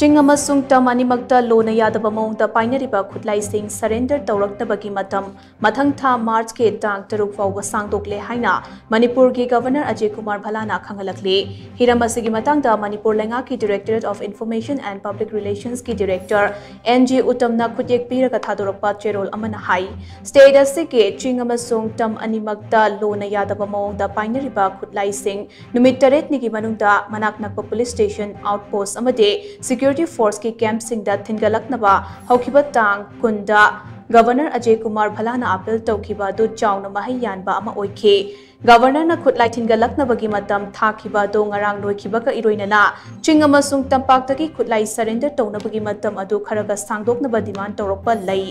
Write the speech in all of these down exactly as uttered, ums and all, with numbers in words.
ꯆꯤꯡ ꯑꯃꯁꯨꯡ ꯇꯝ ꯑꯅꯤꯃꯛꯇ ꯂꯣꯅ ꯌꯥꯗꯕ ꯃꯑꯣꯡꯗ ꯄꯥꯏꯅꯔꯤꯕ ꯈꯨꯠꯂꯥꯏꯁꯤꯡ surrender ꯇꯧꯔꯛꯅꯕꯒꯤ ꯃꯇꯝ ꯃꯊꯪ ꯊꯥ March ꯀꯤ ꯇꯥꯡ ꯇꯔꯨꯛ ꯐꯥꯎꯕ ꯁꯥꯡꯗꯣꯛꯂꯦ ꯍꯥꯏꯅ ꯃꯅꯤꯄꯨꯔꯒꯤ Governor ꯑꯖꯌ ꯀꯨꯃꯥꯔ ꯚꯂꯥꯅ ꯈꯪꯍꯜꯂꯛꯂꯤ꯫ ꯍꯤꯔꯝ ꯑꯁꯤꯒꯤ ꯃꯇꯥꯡꯗ ꯃꯅꯤꯄꯨꯔ ꯂꯩꯉꯥꯛꯀꯤ Directorate of Information and Public Relations ꯀꯤ Director ꯑꯦꯟ ꯖꯦ ꯎꯇꯝꯅ ꯈꯨꯠꯌꯦꯛ ꯄꯤꯔꯒ ꯊꯥꯗꯣꯔꯛꯄ ꯆꯦꯔꯣꯜ ꯑꯃꯅ ꯍꯥꯏ, state ꯑꯁꯤꯒꯤ ꯆꯤꯡ ꯑꯃꯁꯨꯡ ꯇꯝ ꯑꯅꯤꯃꯛꯇ ꯂꯣꯅ ꯌꯥꯗꯕ ꯃꯑꯣꯡꯗ ꯄꯥꯏꯅꯔꯤꯕ ꯈꯨꯠꯂꯥꯏꯁꯤꯡ ꯅꯨꯃꯤꯠ ꯇꯔꯦꯠꯅꯤꯒꯤ ꯃꯅꯨꯡꯗ ꯃꯅꯥꯛ ꯅꯛꯄ police station, outpost ꯑꯃꯗꯤ security force ꯀꯤ camp ꯁꯤꯡꯗ ꯊꯤꯟꯒꯠꯂꯛꯅꯕ ꯍꯧꯈꯤꯕ ꯇꯥꯡ ꯀꯨꯟꯗ Governor ꯑꯖꯌ ꯀꯨꯃꯥꯔ ꯚꯂꯥꯅ appeal ꯇꯧꯈꯤꯕ ꯑꯗꯨ ꯆꯥꯎꯅ ꯃꯍꯩ ꯌꯥꯟꯕ ꯑꯃ ꯑꯣꯏꯈꯤ꯫ Governor ꯅ ꯈꯨꯠꯂꯥꯏ ꯊꯤꯟꯒꯠꯂꯛꯅꯕꯒꯤ ꯃꯇꯝ ꯊꯥꯈꯤꯕ ꯑꯗꯨ ꯉꯔꯥꯡ ꯂꯣꯏꯈꯤꯕꯒ ꯏꯔꯣꯏꯅꯅ ꯆꯤꯡ ꯑꯃꯁꯨꯡ ꯇꯝꯄꯥꯛꯇꯒꯤ ꯈꯨꯠꯂꯥꯏ surrender ꯇꯧꯅꯕꯒꯤ ꯃꯇꯝ ꯑꯗꯨ ꯈꯔꯒ ꯁꯥꯡꯗꯣꯛꯅꯕ demand ꯇꯧꯔꯛꯄ ꯂꯩ꯫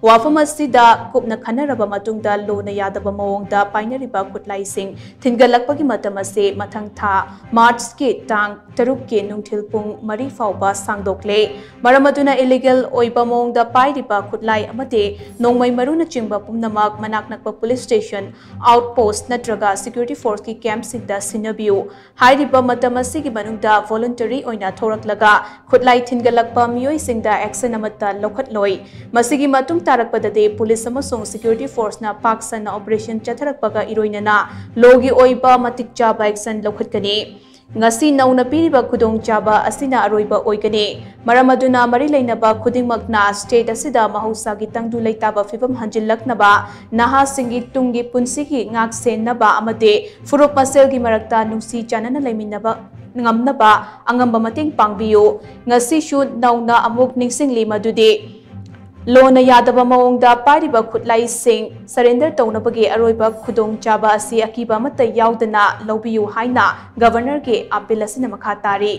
ꯋꯥꯐꯝ ꯑꯁꯤꯗ ꯀꯨꯞꯅ ꯈꯟꯅꯔꯕ ꯃꯇꯨꯡꯗ ꯂꯣꯅ ꯌꯥꯗꯕ ꯃꯑꯣꯡꯗ ꯄꯥꯏꯅꯔꯤꯕ ꯈꯨꯠꯂꯥꯏꯁꯤꯡ ꯊꯤꯟꯒꯠꯂꯛꯄꯒꯤ ꯃꯇꯝ ꯑꯁꯤ ꯃꯊꯪ ꯊꯥ March ꯀꯤ ꯇꯥꯡ ꯇꯔꯨꯛꯀꯤ ꯅꯨꯡꯊꯤꯜ ꯄꯨꯡ ꯃꯔꯤ ꯐꯥꯎꯕ ꯁꯥꯡꯗꯣꯛꯂꯦ꯫ ꯃꯔꯝ ꯑꯗꯨꯅ illegal ꯑꯣꯏꯕ ꯃꯑꯣꯡꯗ ꯄꯥꯏꯔꯤꯕ ꯈꯨꯠꯂꯥꯏ ꯑꯃꯗꯤ ꯅꯣꯡꯃꯩ ꯃꯔꯨꯅꯆꯤꯡꯕ ꯄꯨꯝꯅꯃꯛ ꯃꯅꯥꯛ ꯅꯛꯄ police station, outpost ꯅꯠꯇ꯭ꯔꯒ security force ꯀꯤ camp ꯁꯤꯡꯗ ꯁꯤꯟꯅꯕꯤꯌꯨ꯫ ꯍꯥꯏꯔꯤꯕ ꯃꯇꯝ ꯑꯁꯤꯒꯤ ꯃꯅꯨꯡꯗ voluntary ꯑꯣꯏꯅ ꯊꯣꯔꯛꯂꯒ ꯈꯨꯠꯂꯥꯏ ꯊꯤꯟꯒꯠꯂꯛꯄ ꯃꯤꯑꯣꯏꯁꯤꯡꯗ action ꯑꯃꯠꯇ ꯂꯧꯈꯠꯂꯣꯏ꯫ ꯃꯁꯤꯒꯤ ꯃꯇꯨꯡ ꯇꯥꯔꯛꯄꯗꯗꯤ police ꯑꯃꯁꯨꯡ security force ꯅ ꯄꯥꯛ ꯁꯟꯅ operation ꯆꯠꯊꯔꯛꯄꯒ ꯏꯔꯣꯏꯅꯅ law ꯒꯤ ꯑꯣꯏꯕ ꯃꯇꯤꯛ ꯆꯥꯕ action ꯂꯧꯈꯠꯀꯅꯤ꯫ ꯉꯁꯤ ꯅꯧꯅ ꯄꯤꯔꯤꯕ ꯈꯨꯗꯣꯡꯆꯥꯕ ꯑꯁꯤꯅ ꯑꯔꯣꯏꯕ ꯑꯣꯏꯒꯅꯤ꯫ ꯃꯔꯝ ꯑꯗꯨꯅ ꯃꯔꯤ ꯂꯩꯅꯕ ꯈꯨꯗꯤꯡꯃꯛꯅ state ꯑꯁꯤꯗ ꯃꯍꯧꯁꯥꯒꯤ ꯇꯪꯗꯨ ꯂꯩꯇꯥꯕ ꯐꯤꯕꯝ ꯍꯟꯖꯤꯜꯂꯛꯅꯕ, ꯅꯍꯥꯁꯤꯡꯒꯤ ꯇꯨꯡꯒꯤ ꯄꯨꯟꯁꯤꯒꯤ ꯉꯥꯛ ꯁꯦꯟꯅꯕ ꯑꯃꯗꯤ ꯐꯨꯔꯨꯞ ꯃꯁꯦꯜꯒꯤ ꯃꯔꯛꯇ ꯅꯨꯡꯁꯤ ꯆꯥꯟꯅꯅ ꯂꯩꯃꯤꯟꯅꯕ ꯉꯝꯅꯕ ꯑꯉꯝꯕ ꯃꯇꯦꯡ ꯄꯥꯡꯕꯤꯌꯨ꯫ ꯉꯁꯤꯁꯨ ꯅꯧꯅ ꯑꯃꯨꯛ ꯅꯤꯡꯁꯤꯡꯂꯤ ꯃꯗꯨꯗꯤ ꯂꯣꯅ ꯌꯥꯗꯕ ꯃꯑꯣꯡꯗ ꯄꯥꯏꯔꯤꯕ ꯈꯨꯠꯂꯥꯏꯁꯤꯡ surrender ꯇꯧꯅꯕꯒꯤ ꯑꯔꯣꯏꯕ ꯈꯨꯗꯣꯡꯆꯥꯕ ꯑꯁꯤ ꯑꯀꯤꯕ ꯑꯃꯠꯇ ꯌꯥꯎꯗꯅ ꯂꯧꯕꯤꯌꯨ ꯍꯥꯏꯅ Governor ꯒꯤ appeal ꯑꯁꯤꯅ ꯃꯈꯥ ꯇꯥꯔꯤ꯫